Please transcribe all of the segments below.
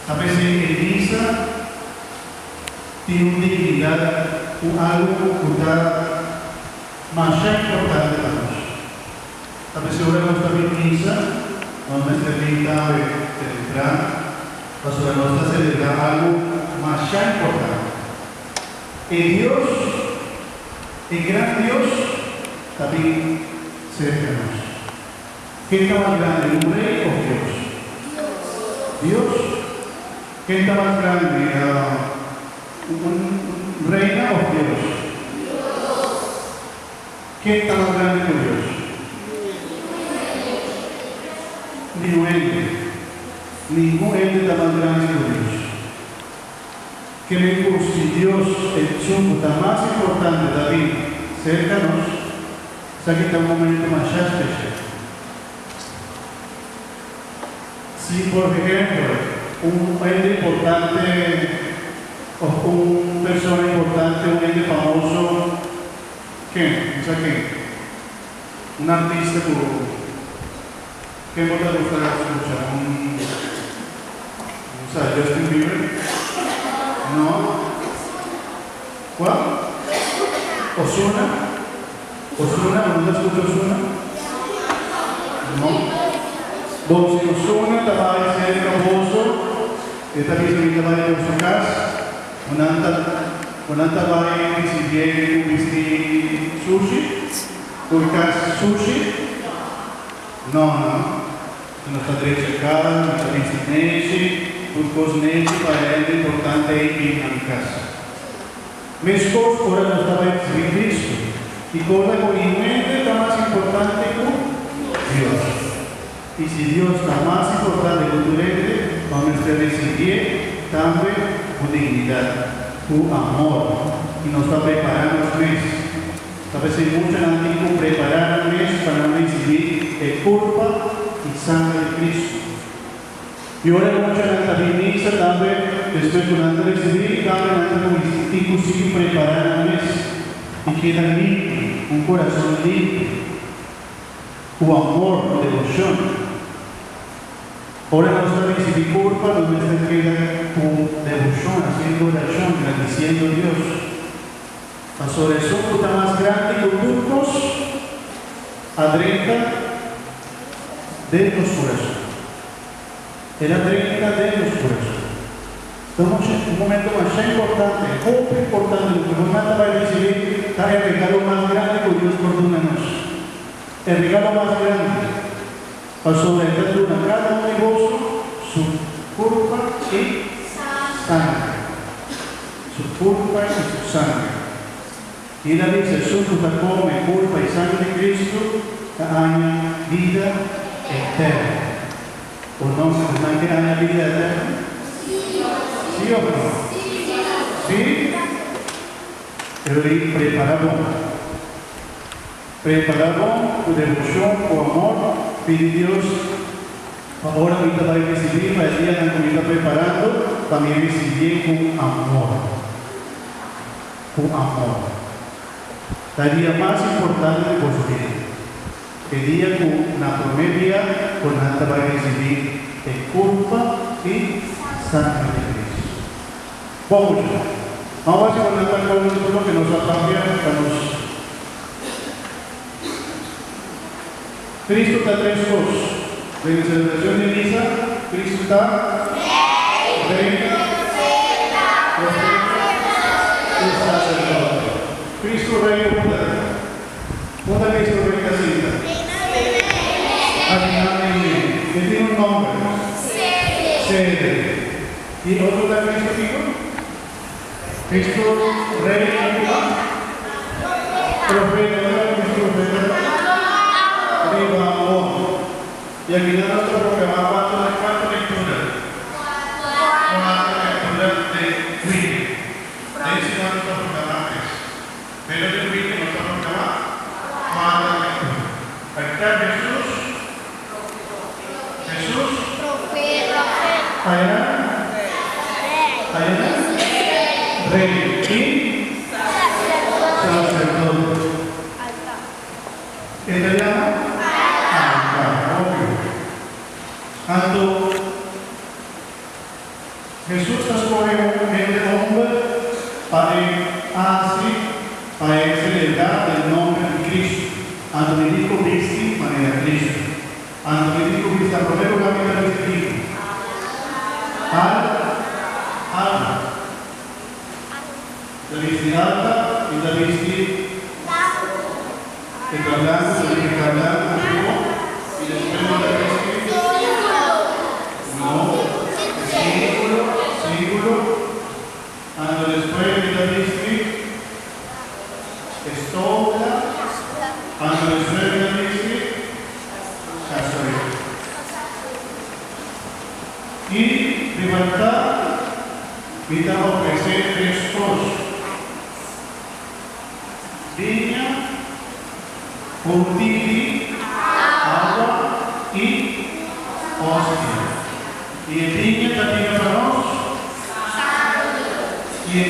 Ta p'esei e misa tin un dignidat, un algu ku ta masha importante pa nos. Ta p'esei ora nos ta bin misa, nos mester bin tambe tempran, pasobra nos ta selebrá algu masha importante. E Dios, e gran Dios, ta bin serka nos. Ken ta mas grandi, un rey of Dios? Dios. Ken ta mas grandi, un reina of Dios? Ken ta mas grandi ku Dios? Ningun hende. Ningun hende ta mas grandi ku Dios. Kere ku si Dios esun ku ta mas importante ta bin serka nos, esaki ta un momento masha spesial. Si por ehempel un hende importante of un persona importante, un hende famoso, ken? Bo sa ken? Un artista ku ken bo ta gusta skucha? Un. Bo sa Justin Bieber? No. Kua? Ozuna? Ozuna? Bo no ta skucha Ozuna? No. Bon, si Ozuna ta bai serka boso, e ta bisa mi ta bai boso kas, bo nan ta bo nan ta bai risibié ku bisti sushi? Ku e kas sushi? No, no. Nos ta drecha kara, nos ta bisti nechi, tur kos nechi pa e hende importante ei bin na mi kas. Meskos ora nos ta bai risibí Kristu i korda ku ningun hende ta mas importante ku Dios. I si Dios ta mas importante ku tur hende, nos mester risibié tambe ku dignidat, ku amor, i nos ta prepará nos mes. Ta p'esei muchanan tin ku prepará nan mes pa nan risibí e kurpa i sanger di Kristu. I ora e muchanan ta bin misa tambe, despues ku nan ta risibí, tambe nan ta kuminsá tin ku sigui prepará nan mes i keda limpi, un kurason limpi, ku amor, ku deboshon. Ora nos ta risibí kurpa, nos mester keda ku deboshon, hasiendo orashon, gradisiendo Dios. Pasobra esun ku ta mas grandi ku tur kos a drenta den nos kurason. El a drenta den nos kurason. Ta un momento masha importante, hopi importante, loke bo nan ta bai risibí ta e regalo mas grandi ku Dios por duna nos. E regalo mas grandi, pasobra e ta duna kada un di boso su kurpa i sangre. Su kurpa i su sangre. I el a bisa, Esun ku ta kome kurpa i sangre di Kristu ta haña bida eterno. O nos esnan ke haña bida eterno? Sí òf no? Sí? Pero di prepará bon. Prepará bon ku deboshon, ku amor, pidi Dios. Pa ora mi ta bai risibí pa e dianan ku mi ta preparando pa mi risibié ku amor. Ku amor. Ta e dia mas importante di boso bida. E dia ku na promé dia ku nan ta bai risibí e kurpa i sangre di Cristo. Bon mucha, ban wak si bo nan ta kòrda tur loke nos a papia pa nos. Cristo ta tres cos. Den e celebracion di misa, Cristo ta Rey, Profeta y Sacerdote. Cristo Rey unda? Unda Cristo Rey ta sinta? Akinan mei. E tin un nomber? Sede. Y otro ta Cristo kico? Cristo Rey y kuma? Profeta, unda ta Cristo Profeta? Riba amor. Y aki nan nos ta proclama cuanto cuanto lectura? Cuatro lectura den weekend. Den siman nos ta proclama tres. Pero den weekend nos ta proclama cuatro lectura. Aki ta Jesus, Jesus, Ayana, Ayana, Rey y Sacerdote. E ta yama Altar, obvio. Anto. Hesus ta skohe un hende homber pa e hasi pa e selebrá den nomber di Cristo. Anto mi di ku bisti manera Cristo. Anto mi di ku bisti na promé lugá mi ta bisti kiko? Al, alta. Mi ta bisti alta, mi ta bisti e ta blanku, ta bisti e ta blanku, i despues mi ta bisti. No, círculo, círculo. Anto despues mi ta bisti estola. Anto despues mi ta bisti casuela. I riba ta mi ta ofresé tres kos, biña, un tiki di awa i hostia. I e biña ta bira pa nos? I e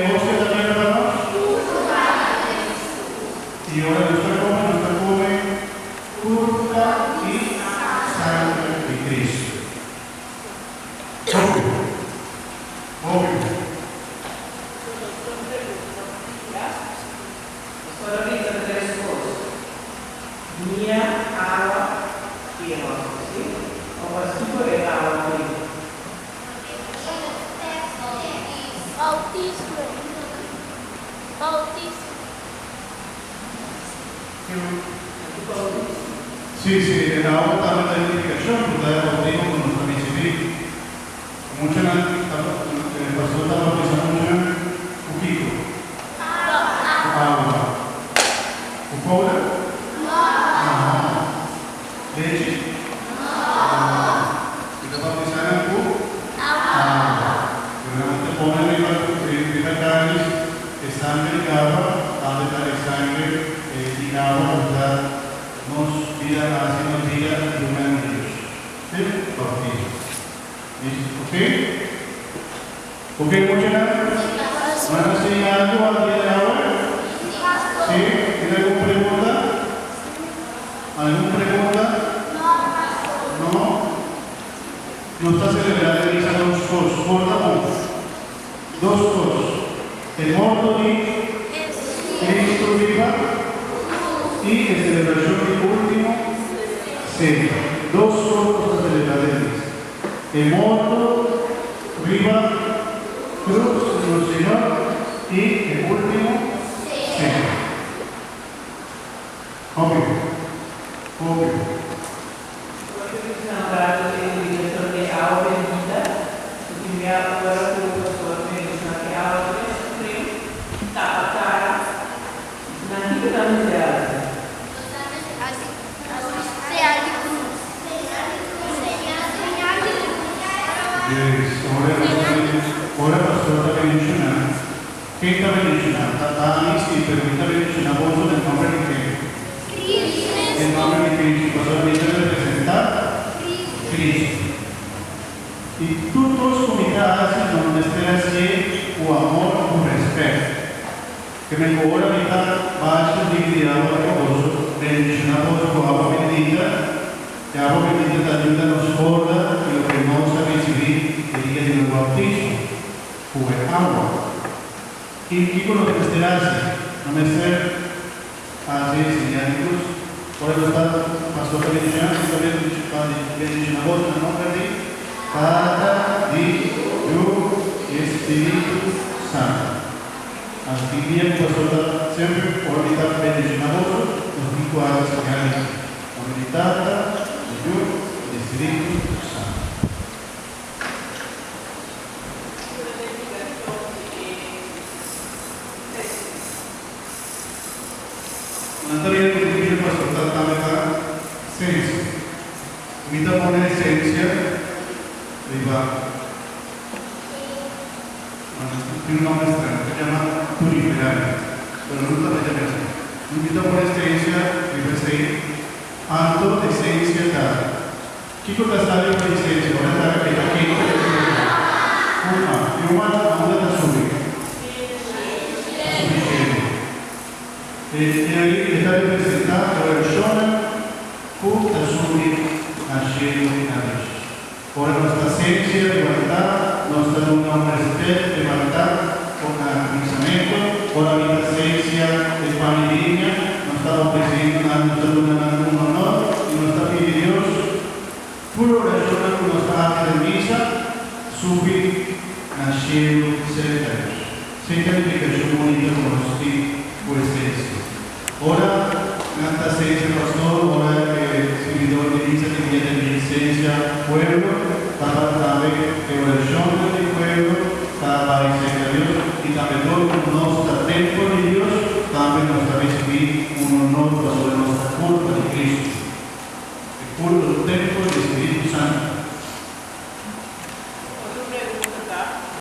hostia ta bira pa nos? I ora nos ta kome, nos ta kome kurpa i sangre di Kristu. Hopi bon. Hopi bon. Pastor a bisa tres kos, Biña, awa i e hòstia, sí? Òf paskiko e awa tin? Bautismo. Bautismo. Sí, sí, e awa tambe ta identifikashon ku ta e bautismo ku nos ta risibí. Muchanan ta, e pastor ta bautisa muchanan ku kiko? Ku awa. Ku powder? No. Lechi? No. E ta bautisa nan ku awa. Pero nan ta pone riba riba kanis e sangre di awa, tambe ta e sangre di awa ku ta nos bida hasi nos bida yunan di Dios. Sí, bautismo. Listo. Ok? Ok muchanan? Nan a siña algu al dia di awe? Sí? Tin algun pregunta? Algun pregunta? No? Nos ta selebrá den misa dos kos. Por ta un? Dos kos. E morto di Cristo riba i e selebrashon di último sena. Dos kos nos ta selebrá den misa. E morto riba cruz di nos Señor i e ultimo cena. Hopi bon. Hopi bon. Porque mi nombrado e indicacion di awa bendita, cu tin bia ora cu pastor menciona cu e awa ta bes friu, tapa cara, nan kico nan mester haci? Señal di cruz. Señal di cruz. Yes, ora ora pastor ta bendiciona, ken ta bendiciona? Ta Dani si, pero mi ta bendiciona boso den nomber di ken? Cristo. Den nomber di Cristo, pasobra mi ta representa Cristo. I tur kos ku mi ta hasi no mester hasié ku amor ku respet. Ke men ku ora mi ta basha digui di awa riba boso, bendishoná boso ku awa bendita, e awa bendita ta yuda nos korda di loke nos a risibí e dia di nos boutismo, ku e awa. I kiko nos mester hasi? No mester hasi señal di krus. Ora nos ta pastor ta bendishoná, nos ta bendishoná boso na nomber di Tata, di Yu i Spiritu Santu. Anto tin dia ku pastor ta semper ora mi ta bendishoná boso, nos tin ku hasi señal di Nomber di Tata, di Yu i di Spiritu Santu. Nan ta bira ku tin dia pastor ta tambe ta sensia. Mi ta pone sensia riba. Tin un nomber straño, ta yama Turiferaria, pero no ta ta yama así. Mi ta pone esencia riba esei, anto esencia ta, kiko ta sali for di esencia? Ora ta e ta kente e esencia. Huma, e huma a unda ta subi? Ta subi shelu. E e ta representa orashonnan ku ta subi na shelu na Dios. Ora nos ta sensia levantá. Nos ta duna un rèspèt remarká na kuminsamentu, ora mi ta sensia e pan i biña, nos ta ofresiendo nan, nos ta duna nan un honor i nos ta pidi Dios tur orashonnan ku nos ta hasi den misa subi na shelu serka Dios. Esei ta nifikashon bunita ku nos tin ku e sensia. Ora nan ta sensia pastor, ora e sirbidor di misa tin miedu di sensia pueblo, tabata tambe e orashonnan di pueblo ta bai serka Dios i tambe dor ku nos.